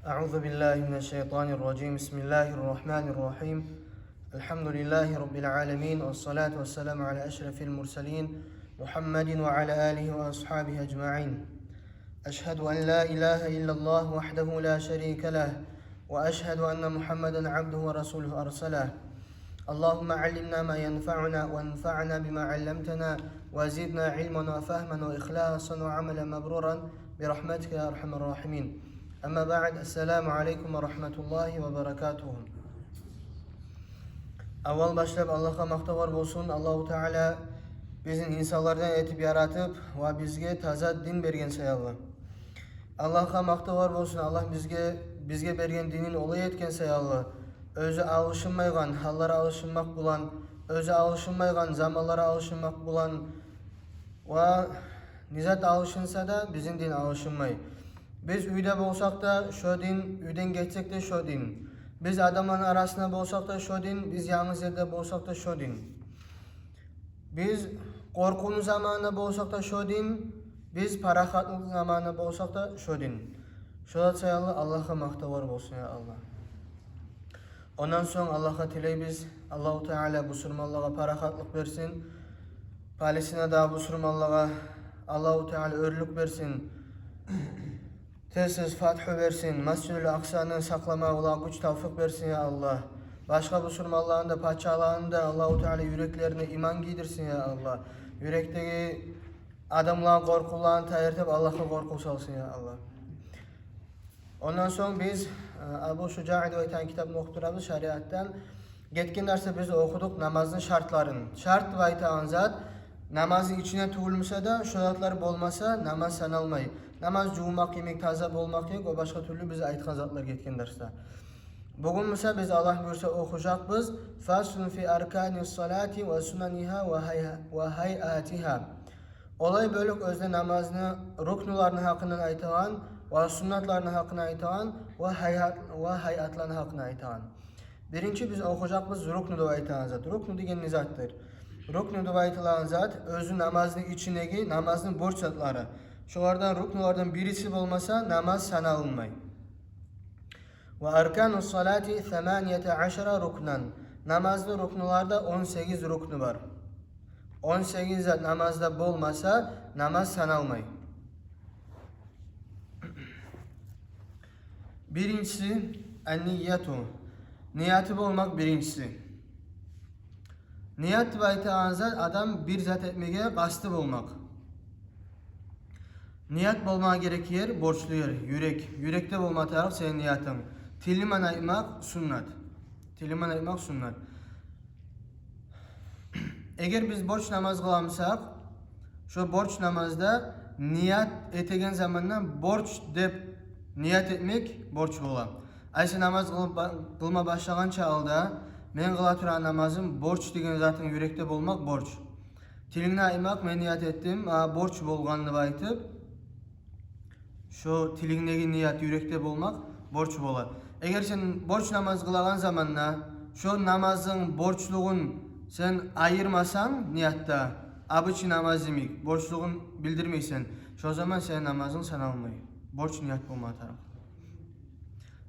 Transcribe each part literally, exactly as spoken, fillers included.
أعوذ بالله من الشيطان الرجيم. بسم الله الرحمن الرحيم. الحمد لله رب العالمين، والصلاة والسلام على أشرف المرسلين محمد وعلى آله وأصحابه أجمعين. أشهد أن لا إله إلا الله وحده لا شريك له، وأشهد أن محمدا عبده ورسوله أرسله. اللهم علمنا ما ينفعنا وانفعنا بما علمتنا وزدنا علما وفهما وإخلاصا وعملا مبرورا برحمتك يا أرحم الراحمين. أما بعد، السلام عليكم ورحمة الله وبركاته. Аввал башлап Аллагьгъа макътавлар болсун, Аллагьу Таала бизин инсанлардан этип яратып ва бизге таза дин берген саялы. Аллагьгъа макътавлар болсун, Аллагь бизге, бизге берген динин олай этген саялы. Оьзю алышынмайгъан, гьаллар алышынмакъ булан, оьзю алышынмайгъан, заманлар алышынмакъ булан, ва не зат алышынса да, бизин дин алышынмай. Биз уьйде болсакъ да шо дин, уьйден гетсек де шо дин. Биз адамланы арасында болсакъ да шо дин, биз янгыз ерде болсакъ да шо дин. Биз къоркъувну заманында болсакъ да шо дин, биз парахатлыкъ заманында болсакъ да шо дин. Шо зат саялы Аллагьгъа макътавлар болсун, я Аллагь. Ондан сонг Аллагьгъа тилейбиз, Аллагьу Таала бусурманлагъа парахатлыкъ берсин. Палестинадагъы бусурманлагъа Аллагьу Таала оьрлюк берсин. Тез-тез фатгьу берсин. Масжидул Акъсаны сакъламагъа гюч, тавфикъ берсин, я Аллагь. Башгъа бусурманланы да, пачаланы да Аллагьу Таала юреклерине иман гийдирсин, я Аллагь. Юрекдеги адамланы къоркъувланы тайдырып, Аллагьгъа къоркъув салсын, я Аллагь. Ондан сонг биз, э, Абу Шужаъ деп айтагъан китапны охуп турабыз шариатдан. Гетген дарсда биз охудукъ намазны шартларын. Шарт деп айтагъан зат, намазны ичине тюгюл буса да, шо затлар болмаса, намаз саналмай. Намаз жувунмакъ йимик, таза болмакъ йимик, о башгъа тюрлю биз айтгъан затлар гетген дарсда. Бугюн буса биз, Аллагь буюрса, охужакъбыз: «Фаслун фи аркани салати ва сунанигьа ва гьай-, ва гьайатигьа». Олай бёлюк оьзде намазны рукнуларыны гьакъындан айтагъан, ва суннатларыны гьакъындан айтагъан, ва гьайат-, ва гьайатланы гьакъындан айтагъан. Биринчи биз охужакъбыз рукну деп айтагъан зат. Рукну деген не затдыр? Рукну деп айтылагъан зат оьзю намазны ичиндеги, намазны борч затлары. Шолардан, рукнулардан бириси болмаса, намаз саналынмай. «Ва аркану салати саманията ашара рукнан». Намазны рукнуларда он сегиз рукну бар. Он сегиз зат намазда болмаса, намаз саналмай. Биринчиси, ан-нияту. Нияты болмакъ биринчиси. Ният деп айтагъан зат адам бир зат этмеге къасты болмакъ. Ният болмагъа герек ер, борчлу ер, юрек. Юрекде болма тарыкъ сени ниятынг. Тили ман айтмакъ суннат. Тили ман айтмакъ суннат. Эгер биз борч намаз къыламсакъ, шо борч намазда ният этеген заманда борч деп ният этмек борч бола. Ай, сен намаз къылып ба-, къылма башлагъанча алда, мен къыла турагъан намазым борч деген затынг юрекде болмакъ борч. Тилингден айтмакъ, мен ният этдим, а, борч болгъан деп айтып, шо тилингдеги ният юрекде болмакъ борч бола. Эгер сен борч намаз къылагъан заманда шо намазынг борчлугъун сен айырмасанг ниятда, обычный намаз йимик, борчлугъун билдирмейсен, шо заман сени намазынг саналмай. Борч ният болма тарыкъ.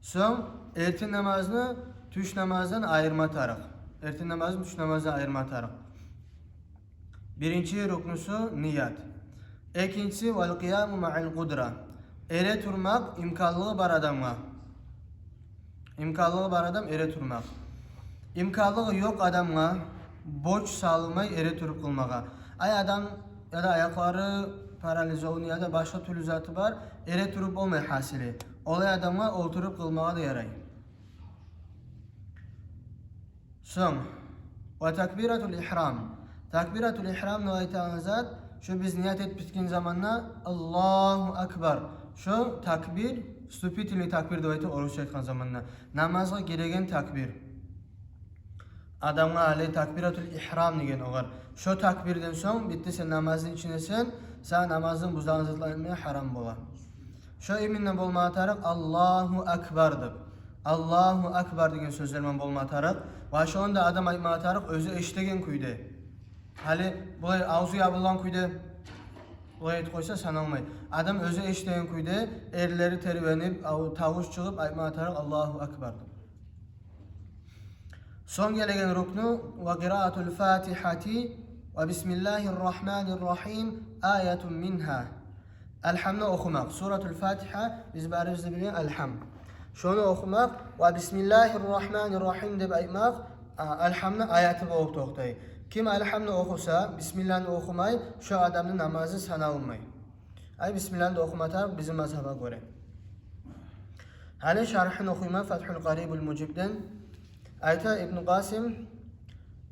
Сонг эртен намазны тюш намаздан айырма тарыкъ. Эртен намазны тюш намаздан айырма тарыкъ. Биринчи рукнусу ният. Экинчиси, вал къияму маъал къудра. Эретурмакъ имканлыгъы бар адамгъа. Имканлыгъы бар адам эретурмакъ. Имканлыгъы ёкъ адамгъа борч салынмай эретуруп къылмагъа. Ай, адам яда аякълары парализованный, яда башгъа тюрлю заты бар, эретуруп болмай гьасили. Олай адамгъа олтуруп къылмагъа да ярай. Сонг, ва такбиратул ихрам. Такбиратул ихрам деп айтагъан зат, шо биз ният этип битген заманда Аллагьу акбар. Шо такбир, вступительный такбир деп айта, орусча айтгъан заманда. Намазгъа гиреген такбир. Адамгъа гьали такбиратул ихрам деген огъар. Шо такбирден сонг битди, сен намазны ичиндесен, сагъа намазны бузагъан затлар этмеге гьарам бола. Шо именно болма тарыкъ Аллагьу акбар деп. Аллагьу акбар деген сёзлер ман болма тарыкъ. Ва шону да адам айтма тарыкъ оьзю эшитеген кюйде. Гьали булай авзу ябылгъан кюйде Олай этип къойса, саналмай. Адам оьзю эшитеген кюйде, эрлери тербенип, ав-, тавуш чыгъып айтмагъа тарыкъ: «Аллагьу акбар». Сонг гелеген рукну: «Ва къираатул фатихати ва бисмиллагьир рагьманир рагьим аятун мингьа». Алгьамны охумакъ. Суратул Фатигьа, биз барыбыз да билген Алгьам. Шону охумакъ, «Ва бисмиллагьир рагьманир рагьим» деп айтмакъ, а, Алгьамны аяты болуп токътай. Ким Алгьамны охуса, бисмилланы охумай, шо адамны намазы саналмай. Ай, бисмилланы да охума тарыкъ бизин мазгьабгъа гёре. Гьали шаргьын охуйман Фатгьул Къарибул Мужибден. Айта Ибну Къасим: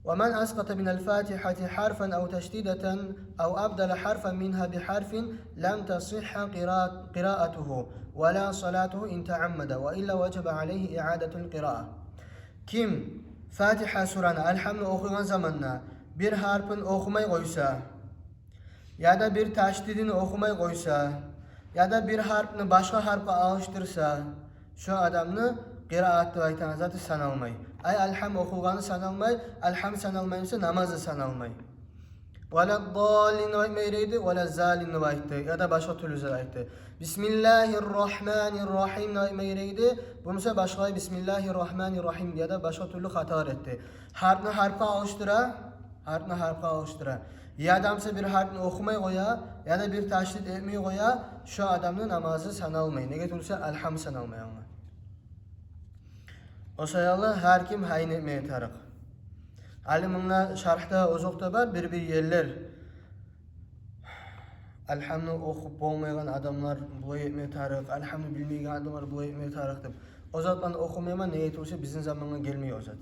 «Ва ман аскъата минал фатигьати гьарфан ав ташдидатан ав абдала гьарфан мингьа би гьарфин лам тасигьгьа къира-, къираатугьу ва ла салатугьу ин тааммада, ва илла важаба алайгьи иадатул къираа». Ким Фатигьа сураны, Алгьамны охуйгъан заманда бир гьарпын охумай къойса, яда бир ташдидин охумай къойса, яда бир гьарпны башгъа гьарпгъа алышдырса, шо адамны къираат деп айтагъан заты саналмай. Ай, Алгьам охулгъаны саналмай, Алгьам саналмай буса, намаз да саналмай. «Валаддаллин» деп айтма герек эди, «валаззалин» деп айтды, яда башгъа тюрлю зат айтды. «Бисмиллагьир рагьманир рагьим» деп айтма герек эди, бу буса башгъа «Бисмиллагьир рагьманир рагьим» яда башгъа тюрлю хаталар этди. Гьарпны гьарпгъа алышдыра, гьарпны гьарпгъа алышдыра. Яда буса бир гьарпны охумай къоя, яда бир ташдид этмей къоя, шо адамны намазы саналмай. Неге тюгюл буса, Алгьам саналмай ангъа. О саялы гьар ким гьайын этмеге тарыкъ. Гьали мунда шаргьда озокъда бар бир-бир ерлер. Алгьамны охуп болмайгъан адамлар булай этмеге тарыкъ, Алгьамны билмейген адамлар булай этмеге тарыкъ деп. О затланы охумайман, неге тюгюл буса бизин замангъа гелмей о зат.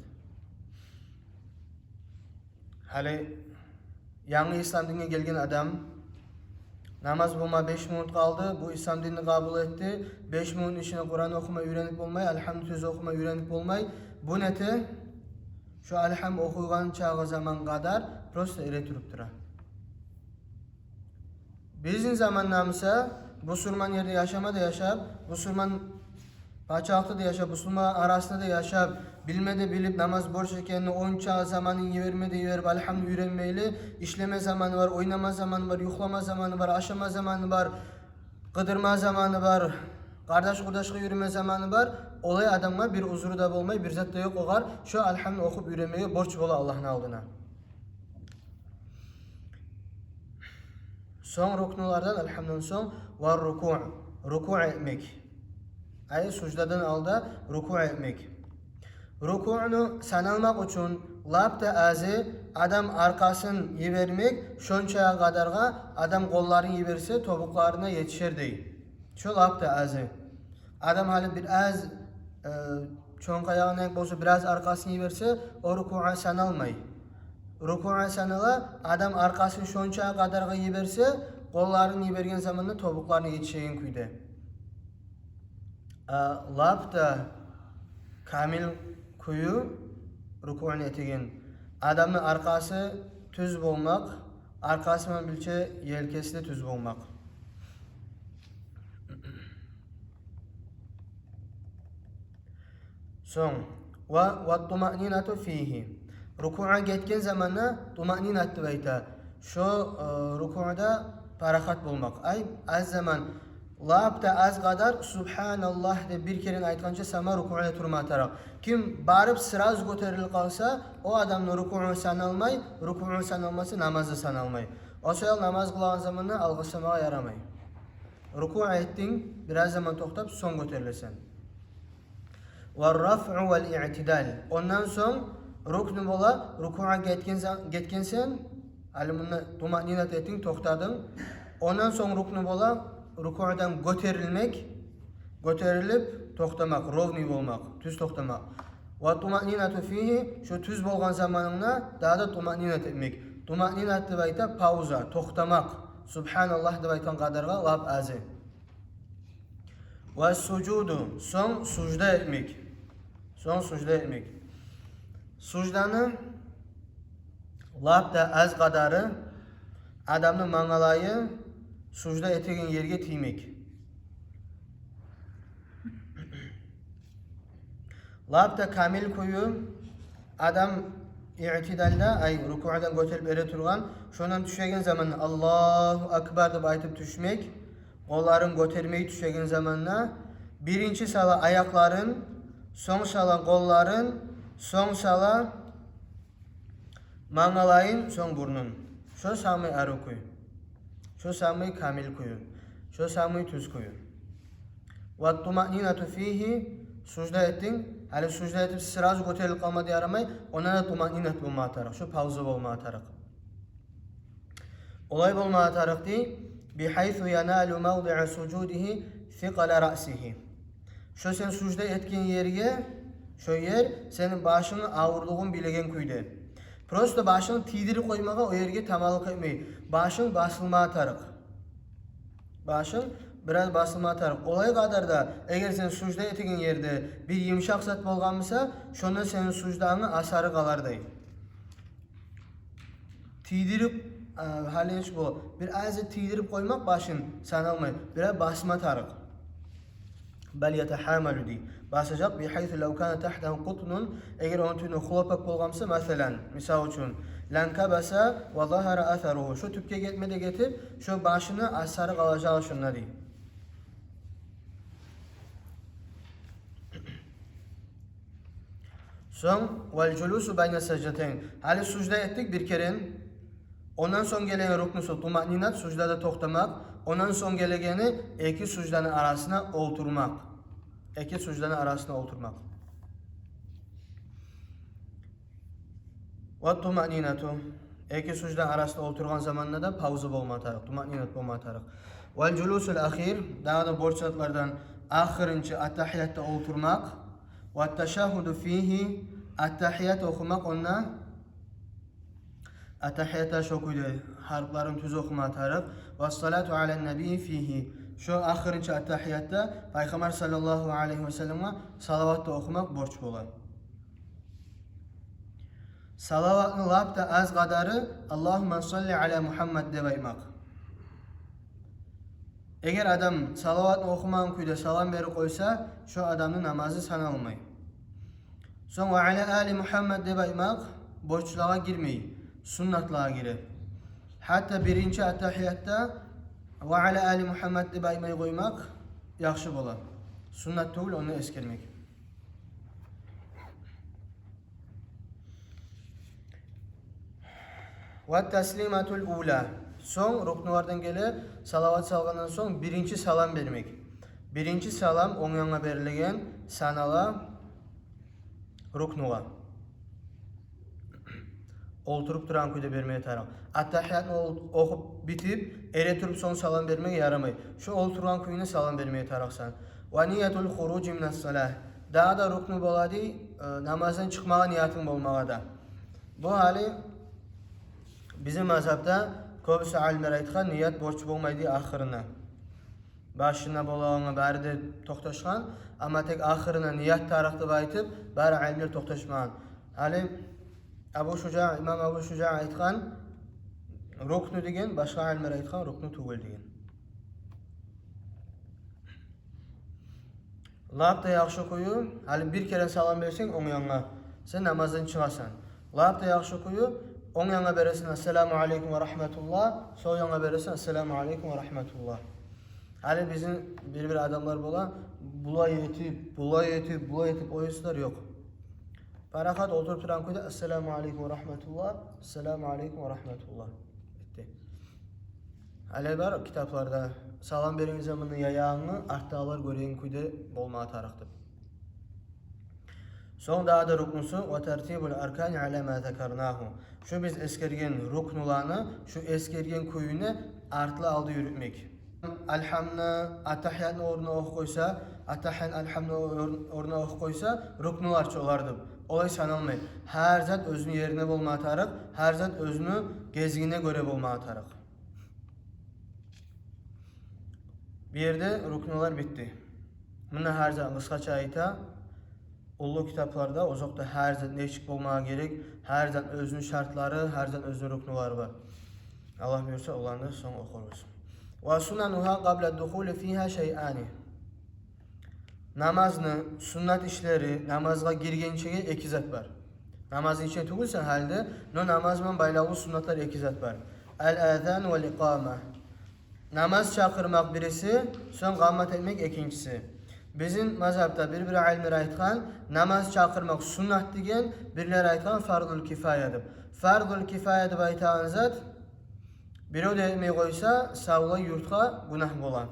Гьали янгы ислам динге гелген адам, намаз болма беш минут къалды, бу ислам динни къабул этди, беш минутну ичинде Къуран охума уьйренип болмай, Алгьамны тюз охума уьйренип болмай, бу не эте? Шо Алгьам охуйгъан чакъы заман къадар просто эретуруп тура. Бизин заманда буса, бусурман ерде яшама да яшап, бусурман пачалыкъда да яшап, бусурман арасында да яшап, билме де билип, намаз борч экенни, онча заманын йиберме де йиберип, Алгьамны уьйренмейли, ишлеме заманы бар, ойнама заманы бар, юхлама заманы бар, ашама заманы бар, къыдырма заманы бар, къардаш-къурдашгъа юрюме заманы бар. Олай адамгъа бир узру да болмай, бир зат да ёкъ огъар, шо Алгьамны охуп уьйренмеге борч бола Аллагьны алдына. Сонг рукнулардан, Алгьамдан сонг, ва рукуъ, рукуъ этмек. Ай, суждадан алда рукуъ этмек. Рукуъну саналмакъ учун лап да азы адам аркъасын йибермек, шонча къадаргъа адам къолларын йиберсе, тобукъларына етишер дей. Шо лап да азы. Адам гьали бир аз, э, чонкъаягъына болса, бир аз аркъасын йиберсе, о рукуъгъа саналмай. Рукуъгъа санала адам аркъасын шонча къадаргъа йиберсе, къолларын йиберген заманда тобукъларына етишеген кюйде. А лап да камил кюю рукуъну этеген адамны аркъасы тюз болмакъ, аркъасы булан бирче елкеси де тюз болмакъ. Сонг, ва, ва тумаънинату фигьи. Рукуъгъа гетген заманда тумаънинат деп айта. Шо, э, рукуъда парахат болмакъ. Ай, аз заман, лап да аз къадар «Субгьаналлагь» деп бир керен айтгъанча сама рукуъда турма тарыкъ. Ким барып сразу гётерилип къалса, о адамны рукуъу саналмай, рукуъу саналмаса, намазы саналмай. О саялы намаз къылагъан заманда алгъасамагъа ярамай. Рукуъ этдинг, бир аз заман токътап, сонг гётерилесен. Ва рафъу вал иътидал. Ондан сонг рукну бола, рукуъгъа гетген за-, гетгенсен, гьали мунда тумаънинат этдинг, токътадынг. Ондан сонг рукну бола рукуъдан гётерилмек, гётерилип токътамакъ, ровный болмакъ, тюз токътамакъ. Ва тумаънинату фигьи, шо тюз болгъан заманында дагъы да тумаънинат этмек. Тумаънинат деп айта пауза, токътамакъ. Субгьаналлагь деп айтгъан къадаргъа лап азы. Ва сужуду, сонг сужда этмек. Сонг сужда этмек. Сужданы лап да аз къадары адамны мангалайы сужда этеген ерге тиймек. Лап да камил кюю адам Иътидалда, ай, рукуъдан гётерилип эретургъан, шондан тюшеген заманда «Аллагьу акбар» деп айтып тюшмек, къолларын гётермей тюшеген заманда, биринчи сала аякъларын, сонг сала къолларын, сонг сала мангалайын, сонг бурнун. Шо самый арив кюй. Шо самый камил кюю. Шо самый тюз кюю. «Ва тумаънинату фигьи», сужда этдинг, гьали сужда этип сразу гётерилип къалма да ярамай, онда да тумаънинат болма тарыкъ, шо пауза болма тарыкъ. Олай болма тарыкъ дей: «Бигьайсу яналу мавдиъа сужудигьи сикъала раъсигьи». Шо сен сужда этген ерге, шо ер сени башынгны авурлугъун билеген кюйде. Просто башынгны тийдирип къоймагъа о ерге таманлыкъ этмей. Башынг басылма тарыкъ. Башынг бираз басылма тарыкъ. Олай къадарда, эгер сен сужда этеген ерде бир йымышакъ зат болгъан буса, шонда сени суждангны асары къалар дей. Тийдирип, а, гьали иш бу. Бир аз тийдирип къоймакъ башын саналмай. Бираз басма тарыкъ. «Бал ятагьамалу» дей. Басажакъ. «Бигьайсу лав кана тагьтагьу къутнун», эгер ону тюбюнде хлопок болгъан буса, масалан, мисал учун, «ланкабаса ва загьара асаругьу». Шо тюпге гетме де гетип, шо башыны асары къалажакъ шонда дей. Сонг «вал жулусу байна саждатайн». Гьали сужда этдик бир керен. Ондан сонг гелеген рукнусу тумаънинат, суждада токътамакъ. Ондан сонг гелегени эки сужданы арасына олтурмакъ. Эки сужданы арасына олтурмакъ. «Ва тумаънинату». Эки сужда арасына олтургъан заманда да пауза болма тарыкъ, тумаънинат болма тарыкъ. «Вал жулусул ахир», дагъы да борч затлардан ахырынчы аттагьиятда олтурмакъ. «Ва ташагьгьуду фигьи», аттагьият охумакъ онда. Аттагьиятда шо кюйде гьарпларын тюз охума тарыкъ. «Ва салату алан набийи фигьи». Шо ахырынчы аттагьиятда Пайхаммар саллаллагьу алайгьи ва салламгъа салават да охумакъ борч бола. Салаватны лап да аз къадары «Аллагьумма салли ала Мугьаммад» деп айтмакъ. Эгер адам салаватны охумагъан кюйде салам берип къойса, шо адамны намазы саналмай. Сонг «ва ала али Мугьаммад» деп айтмакъ борчлагъа гирмей, суннатлагъа гире. Гьатта биринчи аттагьиятда «ва ала али Мугьаммад» деп айтмай къоймакъ яхшы бола. Суннат тюгюл ону эсгермек. «Ва таслиматул ула». Сонг рукнулардан геле, салават салгъандан сонг биринчи салам бермек. Биринчи салам онг янгъа берилеген санала рукнугъа. Олтуруп турагъан кюйде бермеге тарыкъ. Аттагьиятны ол-, охуп битип, эретуруп сонг салам бермеге ярамай. Шо олтургъан кюйде салам бермеге тарыкъсан. «Ва ниятул хуружи минас салагь». Дагъы да рукну бола дей, э, намаздан чыкъмагъа ниятынг болмагъа да. Бу гьали бизин мазгьабда кёбюсю алимлер айтгъан, ният борч болмай дей ахырына. Башына болагъангъа бары да токъташгъан, амма тек ахырына ният тарыкъ деп айтып, бары алимлер токъташмагъан. Гьали Абу Шужаъ, имам Абу Шужаъ айтгъан, рукну деген, башгъа алимлер айтгъан, рукну тюгюл деген. Лап да яхшы кюю, гьали бир керен салам берсенг онг янгъа, сен намаздан чыгъасан. Лап да яхшы кюю, онг янгъа бересен: «Ассаламу алейкум ва рагьматуллагь», сол янгъа бересен: «Ассаламу алейкум ва рагьматуллагь». Гьали бизин бир-бир адамлар бола, булай этип, булай этип, булай этип, о ёсулар ёкъ. Парахат олтуруп турагъан кюйде: «Ассаламу алейкум ва рагьматуллагь, ассаламу алейкум ва рагьматуллагь» этди. Гьали бар китапларда: «Салам береген заманда яягъынгны артдагъылар гёреген кюйде болмагъа тарыкъ» деп. Сонг дагъы да рукнусу: «Ва тартибул аркани ала ма закарнагьу». Шу биз эсгерген рукнуланы шу эсгерген кююне артлы-алды юрютмек. Алгьамны аттагьиятны орнуна охуп къойса, аттагьиятны алгьамны ор-, орнуна охуп къойса, рукнулар чы олар деп, олай саналмай. Гьар зат оьзюню ерине болмагъа тарыкъ, гьар зат оьзюню гезигине гёре болмагъа тарыкъ. Бу ерде рукнулар битди. Мунда гьар зат къысгъача айта, уллу китапларда озокъда гьар зат нечик болмагъа герек, гьар зат оьзюню шартлары, гьар зат оьзюню рукнулары бар. Аллагь буюрса, оланы да сонг охурбуз. «Ва сунанугьа къабла духули фигьа шайъани». Намазны суннат ишлери намазгъа гиргенчеге эки зат бар. Намазны ичинде тюгюлсен гьали де, но намаз булан байлавлу суннатлар эки зат бар. Ал-азан вал икъама. Намаз чакъырмакъ бириси, сонг къамат этмек экинчиси. Бизин мазгьабда бир-бир алимлер айтгъан, намаз чакъырмакъ суннат деген, бирлер айтгъан фардул кифая деп. Фардул кифая деп айтагъан зат, бирев де этмей къойса, савлай юртгъа гюнагь бола.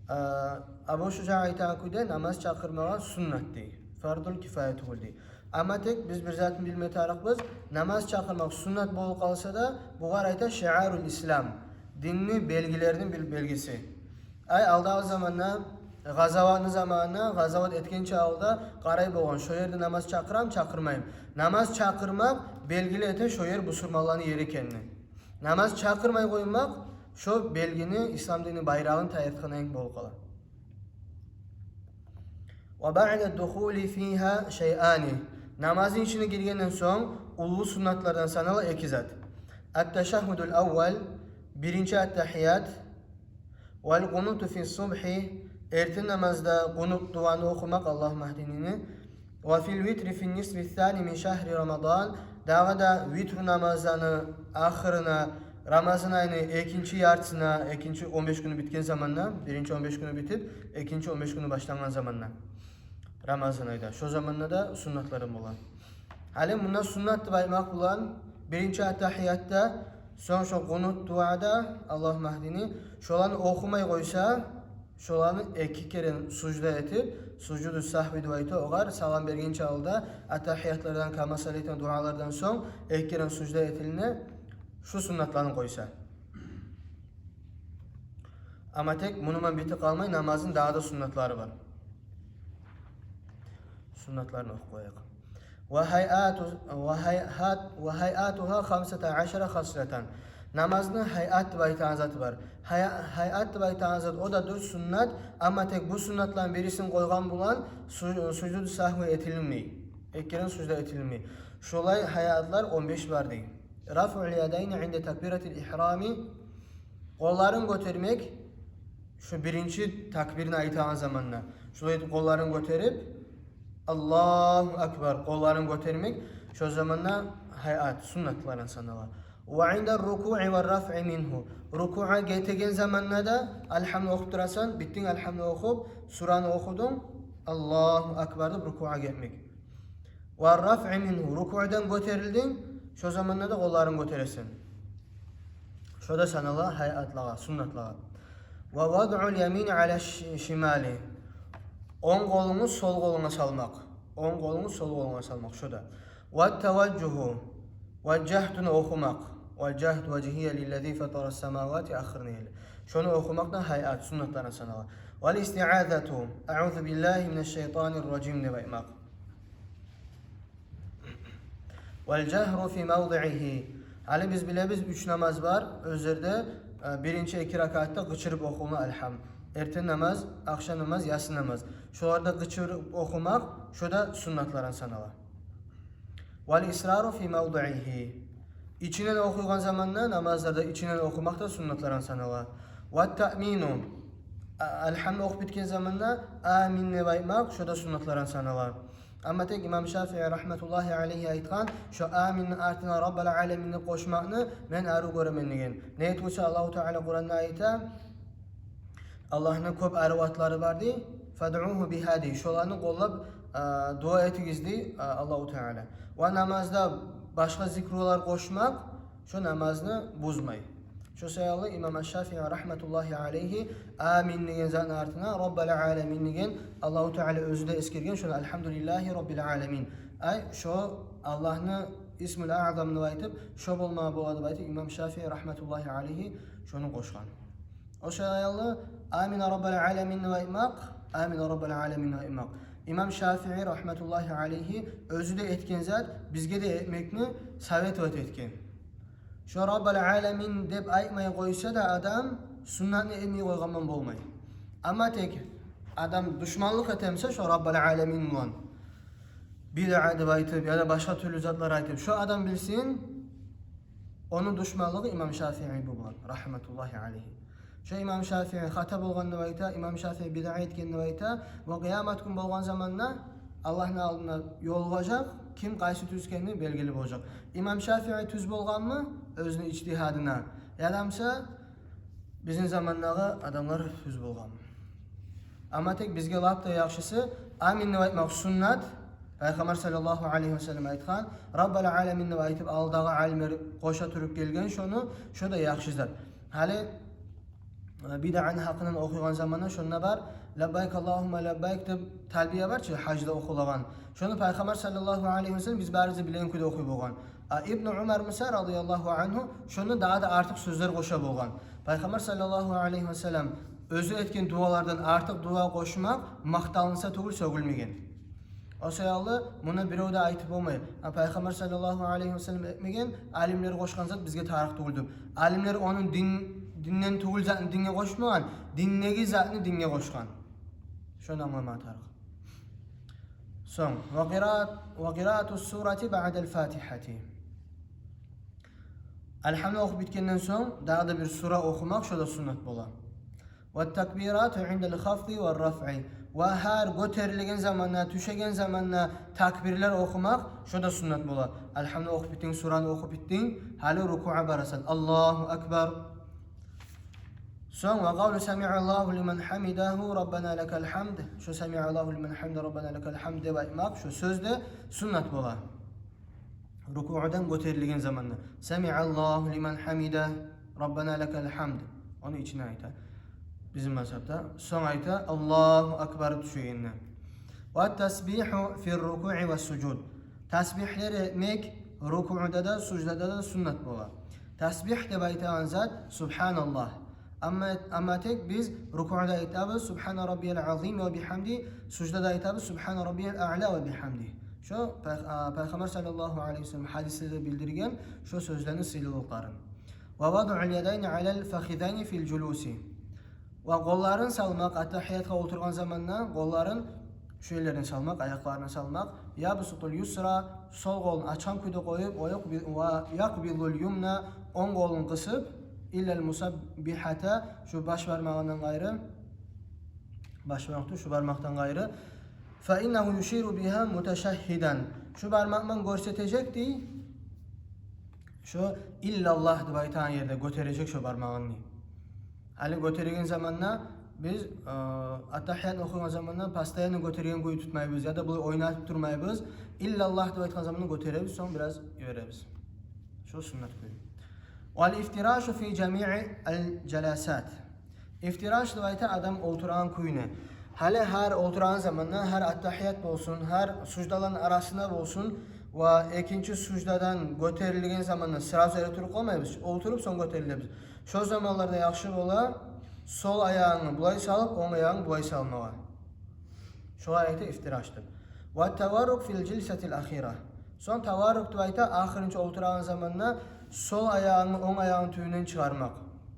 А, Абу Шужаъ айтагъан кюйде намаз чакъырмагъа суннат дей. Фардул кифая тюгюл дей. Амма тек биз бир затны билме тарыкъбыз, намаз чакъырмакъ суннат болуп къалса да, бугъар айта шиарул ислам, динни белгилерини бир белгиси. Ай, алдагъы заманда, къазаватны заманына, къазават этгенче алда къарай болгъан, шо ерде намаз чакъырамы, чакъырмаймы. Намаз чакъырмакъ белгили эте шо ер бусурманланы ери экенни. Намаз чакъырмай къоймакъ шо белгини, ислам динни байрагъын тайдыртгъан йимик болуп къала. Ва баъда духули фигьа шайъани. Намазны ичине гиргенден сонг уллу суннатлардан санала эки зат. Ат-ташагьгьудул аввал, биринчи аттагьият, вал къунуту фи субгьи, эртен намазда къунут дуаны охумакъ, Аллагьумма гьдини, ва фил витри фин нисфи ссани мин шагьри Рамадан, дагъы да витру намазланы ахырына, Рамазан айны экинчи яртысына, экинчи он беш гюню битген заманда, биринчи он беш гюню битип, экинчи он беш гюню башлангъан заманда, Рамазан айда. Шо заманда да суннатлардан бола. Гьали мунда суннат деп айтмакъ булан, биринчи аттагьиятда, сонг шо къунут дуада, Аллагьумма гьдини, шоланы охумай къойса, шоланы эки керен сужда этип, сужуду сагьви деп айта огъар, салам бергенче алда, аттагьиятлардан, кама салайтан дуалардан сонг эки керен сужда этилине, шу суннатланы къойса. Амма тек муну булан битип къалмай, намазны дагъы да суннатлары бар. Суннатларын охуп къояйыкъ. Ва гьайъату-, ва гьайъат-, ва гьайъатугьа хамсата ашара хаслатан. Намазны гьайъат деп айтагъан заты бар. Гьай-, гьайъат деп айтагъан зат, о да дюр суннат, амма тек бу суннатланы бирисин къойгъан булан су-, сужуду сагьви этилинмей. Эки керен сужда этилинмей. Шолай гьайъатлар он беш бар дей. Рафъул ядайни инда такбиратил ихрами. Къолларын гётермек, шу биринчи такбирни айтагъан заманда. Шулай этип къолларын гётерип, Аллагьу акбар, къолларын гётермек, шо заманда гьайъат, суннатлардан санала. Ва инда рукуи ва рафъи мингьу. Рукугъа гетеген заманда да Алгьамны охуп турасан, битдинг Алгьамны охуп, сураны охудунг, Аллагьу акбар деп рукугъа гетмек. Ва рафъи мингьу, рукудан гётерилдинг, шо заманда да къолларын гётересен. Шо да санала гьайъатлагъа, суннатлагъа. Ва вадъул ямини ала ши-, шимали. Онг къолунгну сол къолунга салмакъ. Онг къолунгну сол къолунга салмакъ, шо да. Ва таважжугьу. Важжагьтуну охумакъ. Важжагьту важгьия лиллази фатарас самавати ахырына ерли. Шону охумакъ да гьайъат, суннатлардан санала. Вал истиазату. Аузу биллагьи минаш шайтанир ражим деп айтмакъ. Вал жагьру фи мавдиигьи. Гьали биз билебиз, уьч намаз бар. Оьзлерде, э, биринчи эки ракаатда къычырып охулуна Алгьам. Эртен намаз, ахшам намаз, яссы намаз. Шоларда къычырып охумакъ, шо да суннатлардан санала. Вал исрару фи мавдиигьи. Ичинен охуйгъан заманда, намазларда ичинен охумакъ да суннатлардан санала. Ват таъмину. А-, Алгьамны охуп битген заманда амин деп айтмакъ, шо да суннатлардан санала. Амма тек имам Шафии рагьматуллагьи алайгьи айтгъан, шо аминни артына Раббал аламинни къошмакъны мен арив гёремен деген. Неге тюгюл эсе Аллагьу Таала Къуранда айта, Аллагьны кёп арив атлары бар дей, фадъугьу бигьа дей, шоланы къоллап, а, дуа этигиз дей, а, Аллагьу Таала. Ва намазда башгъа зикрулар къошмакъ шо намазны бузмай. Шо саялы имам Аш-Шафии рагьматуллагьи алайгьи амин деген затны артына Раббал аламин деген, Аллагьу Таала оьзю де эсгерген шону, Алгьамдулиллагьи Раббил аламин. Ай, шо Аллагьны исмул аъзамны айтып, шо болмагъа бола деп айтып, имам Шафии рагьматуллагьи алайгьи шону къошгъан. О саялы амина Раббал аламин деп айтмакъ, амина Раббал аламин деп айтмакъ. Имам Шафии рагьматуллагьи алайгьи оьзю де этген зат, бизге де этмекни советовать этген. Шо Раббал аламин деп айтмай къойса да адам, суннатны этмей къойгъан булан болмай. Амма тек адам душманлыкъ этемсе шо Раббал аламин булан, бидъа деп айтып, яда башгъа тюрлю затлар айтып, шо адам билсин, ону душманлыгъы имам Шафии бу булан, рагьматуллагьи алайгьи. Шо имам Шафии хата болгъан деп айта, имам Шафии бидъа этген деп айта, ва къыямат гюн болгъан заманда Аллагьны алдында ёлугъажакъ, ким къайсы тюз экени белгили болажакъ. Имам Шафии тюз болгъанмы оьзюню ижтигьадына? Ядамса бизин замандагъы адамлар тюз болгъанмы? Амма тек бизге лап да яхшысы «Амин» деп айтмакъ суннат. Пайхаммар саллаллагьу алайгьи ва саллам айтгъан, «Раббал аламин» деп айтып, алдагъы алимлер къоша туруп гелген шону, шо да яхшы зат. Гьали, э, бидъаны гьакъындан охуйгъан заманда шонда бар, «Лаббайк Аллагьумма лаббайк» деп талбия бар чы, гьажда охулагъан. Шону Пайхаммар саллаллагьу алайгьи ва саллам биз барыбыз билеген кюйде охуй болгъан. А Ибну Умар буса, радияллагьу ангьу, шондан дагъы да артыкъ сёзлер къоша болгъан. Пайхаммар саллаллагьу алайгьи ва саллам оьзю этген дуалардан артыкъ дуа къошмакъ макъталынса тюгюл, сёгюлмеген. О саялы муну бирев де айтып болмай, а Пайхаммар саллаллагьу алайгьи ва саллам этмеген, алимлер къошгъан зат бизге тарыкъ тюгюл деп. Алимлер ону дин, динден тюгюл затны динге къошмагъан, диндеги затны динге къошгъан. Шону англама тарыкъ. Сонг, ва къираат-, ва къираату сурати баъдал фатихати. Алгьамны охуп битгенден сонг дагъы да бир сура охумакъ, шо да суннат бола. Ва такбирату индал хафди ва рафъи. Ва гьар гётерилген заманда, тюшеген заманда такбирлер охумакъ, шо да суннат бола. Алгьамны охуп битдинг, сураны охуп битдинг, гьали рукугъа барасан. Аллагьу акбар. Сонг, ва къавлу «Самиъаллагьу лиман гьамидагьу, Раббана лакал гьамд». Шо «Самиъаллагьу лиман гьамидагьу, Раббана лакал гьамд» деп айтмакъ, шо сёз де суннат бола. Рукугъдан гётерилген заманда «Самиъаллагьу лиман гьамидагьу, Раббана лакал гьамд». Ону ичине айта. Бизин мазгьабда. Сонг айта «Аллагьу акбар» тюшегенде. Ва тасбигьу фир рукуъи ва сужуд. Тасбигьлер этмек рукуъда да, суждада да суннат бола. Тасбигь деп айтагъан зат «Субгьаналлагь». Амма, амма тек биз рукуъда айтабыз «Субгьана раббиял азим ва бигьамди», суждада айтабыз «Субгьана раббиял аъла ва бигьамди». Шо пай-, а, Пайхаммар саллаллагьу алайгьи ва саллам гьадислерде билдирген шо сёзлени сыйлылыкъларын. Ва вадъул ядайни алал фахидайни фил жулуси. Ва къолларын салмакъ, аттагьиятгъа олтургъан заманда къолларын, шу ерлерине салмакъ, аякъларына салмакъ. Ябсутул юсра, сол къолун ачгъан кюйде къоюп, ва якъби-, ва якъбидул юмна, онг къолун къысып, иллал мусаббигьата, шу баш бармагъындан къайры, баш бармакъ тюгюл, шу бармакъдан къайры. Фа иннагьу юширу бигьа муташагьгьидан. Шу бармакъ ман гёрсетежек дей. Шо «Иллаллагь» деп айтагъан ерде гётережек шо бармагъын дей. Гьали гётереген заманда биз, э, аттагьиятны охуйгъан заманда постоянно гётерген кюй тутмайбыз, яда булай ойнатып турмайбыз. «Иллаллагь» деп айтгъан заманда гётеребиз, сонг бираз йиберебиз. Шо суннат кюй. Вал ифтирашу фи жамиъи ал жаласат. Ифтираш деп айта адам олтурагъан кюйню. Гьали гьар олтурагъан заманда, гьар аттагьият болсун, гьар суждаланы арасында болсун, ва экинчи суждадан гётерилген заманда сразу эретуруп къалмайбыз, олтуруп сонг гётерилебиз. Шо заманларда яхшы бола сол аягъынгны булай салып, онг аягъынгны булай салмагъа. Шогъар айта ифтираш деп. Ва таваррук фил жилсатил ахира. Сонг таваррук деп айта, ахырынчы олтурагъан заманда сол аягъынгны онг аягъынгны тюбюнден чыгъармакъ.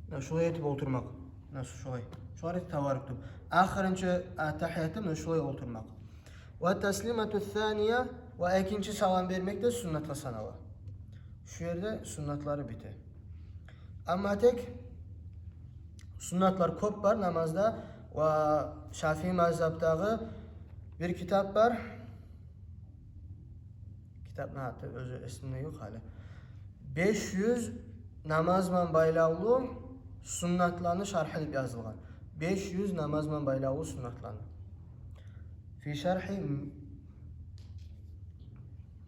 Муна шулай этип олтурмакъ. Муна шулай. Шогъар айта таваррук деп. Ахырынчы аттагьиятда муна шулай олтурмакъ. Ва таслимату сания, ва экинчи салам бермек де суннатгъа санала. Шу ерде суннатлары бите. Амма тек суннатлар кёп бар намазда, ва Шафии мазгьабдагъы бир китап бар. Китапны аты оьзю эсимде ёкъ гьали. Беш юз намаз ман байлавлу суннатланы шаргьы деп язылгъан. Беш юз намаз ман байлавлу суннатланы. Фи шаргьи м-,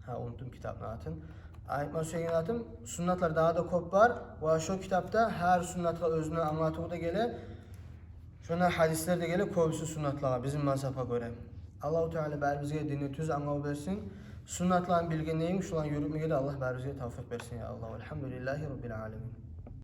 гьа, унутдум китапны атын. Айтма сюеген затым, суннатлар дагъы да кёп бар. Ва шо китапда гьар суннатгъа оьзюню англатыву да геле. Шонда гьадислер де геле, кёбюсю суннатлагъа, бизин мазгьабгъа гёре. Аллагьу Таала барибизге динни тюз англав берсин. Суннатланы билгенден, шоланы юрютмеге де Аллагь барибизге тавфикъ берсин, я Аллагь. Валгьамдулиллагьи раббил аламин.